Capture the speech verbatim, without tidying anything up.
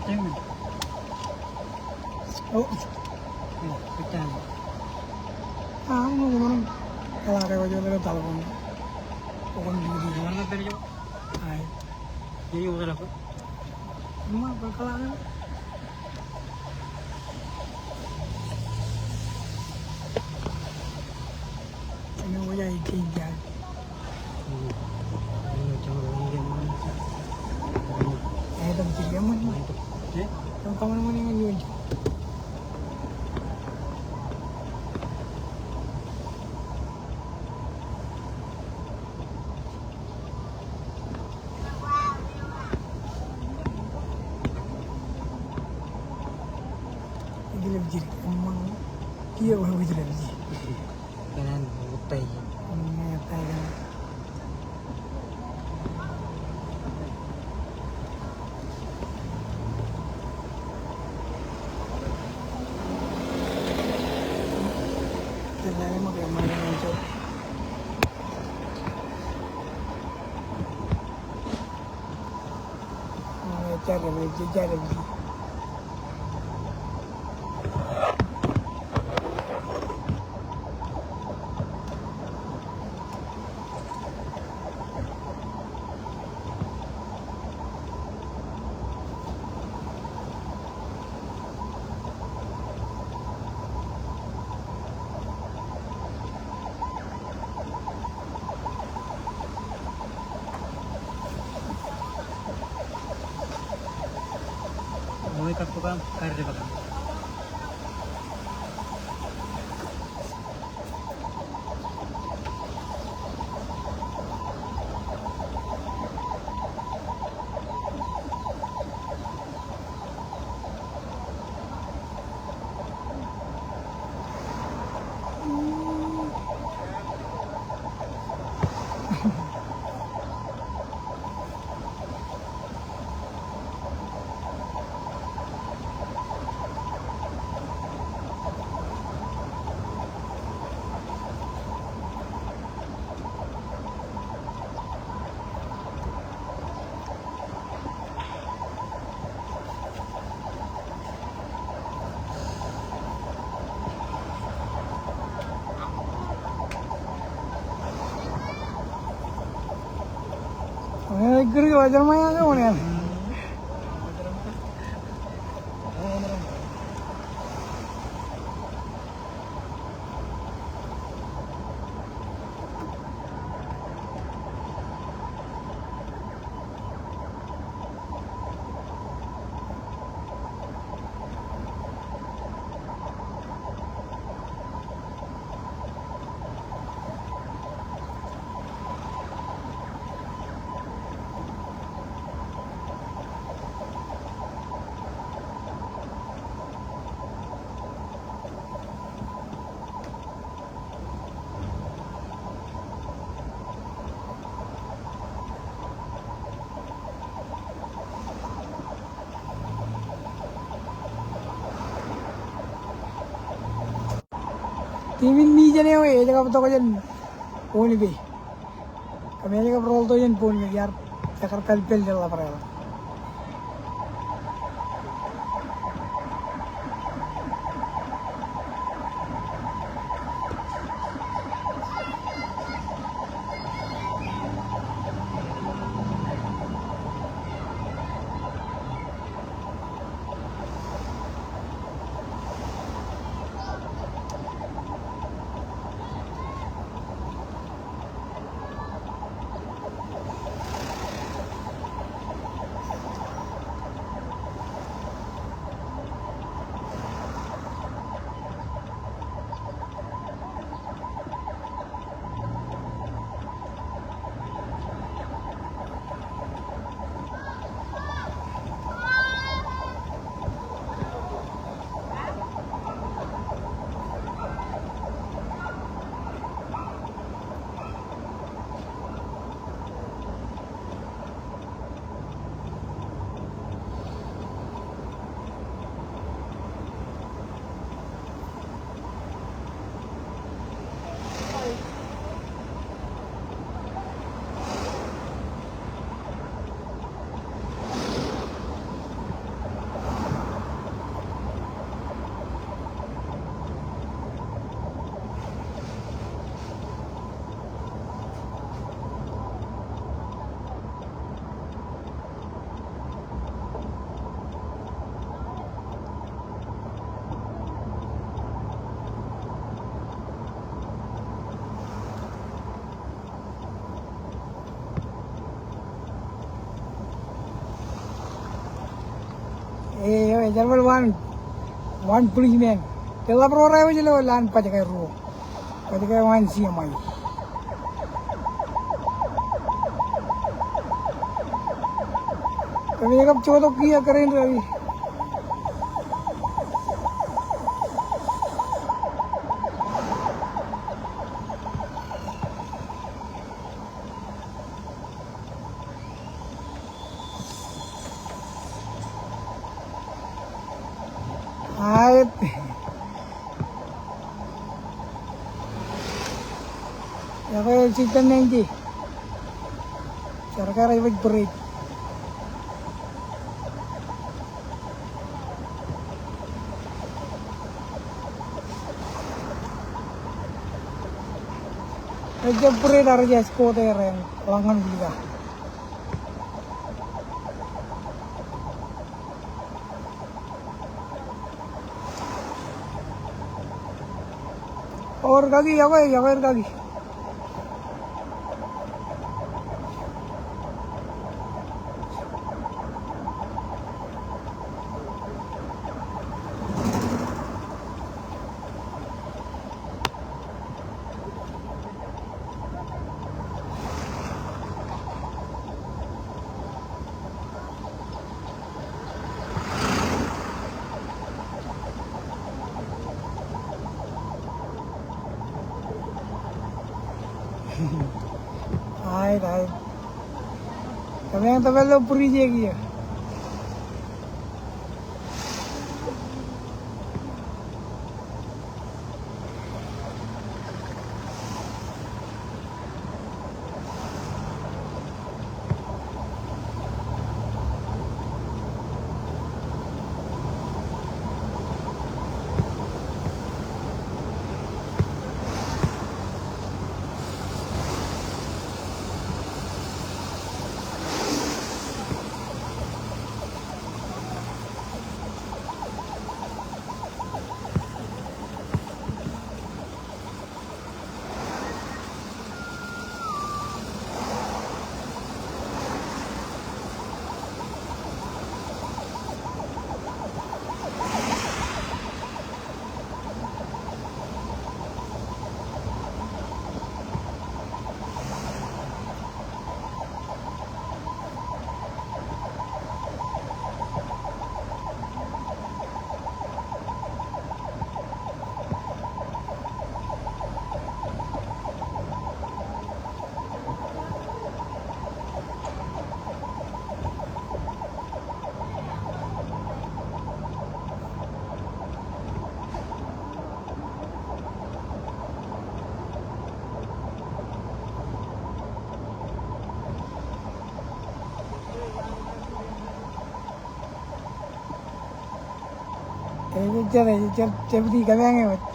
Oh. Aa, ña ṃōṇōṇō. Kōḷḷā ke wōj ḷọk taḷboñ. Okon dikdik. Ai. Ṃool, bar kōḷḷā ke. Team in Mijen eo ej kab tok jān Pohnpei. Kōm ej kab rooltok jān Pohnpei, iar ekar pālpel jān ḷap raelep. Jerbal waan, waan policeman. Eḷap ro rej wōj ilo laan baj ke ruo. Baj ke waan C M I. Kōmij kab jotok kiiō kōrā in raṇe. Aet. Ekwe, ej jitōn eṇ je. Jar ke rej bōk break. Rej jab break, rej escort er eṇ, ḷọk ñan Wika. Ewōr kaki, yokwe, yokwe er kaki. Aet, aet. Kōmeañ tōpar ilo bridge e kiiō. Ejejjet, ejejjet, jebdi kōmeañ e wōt.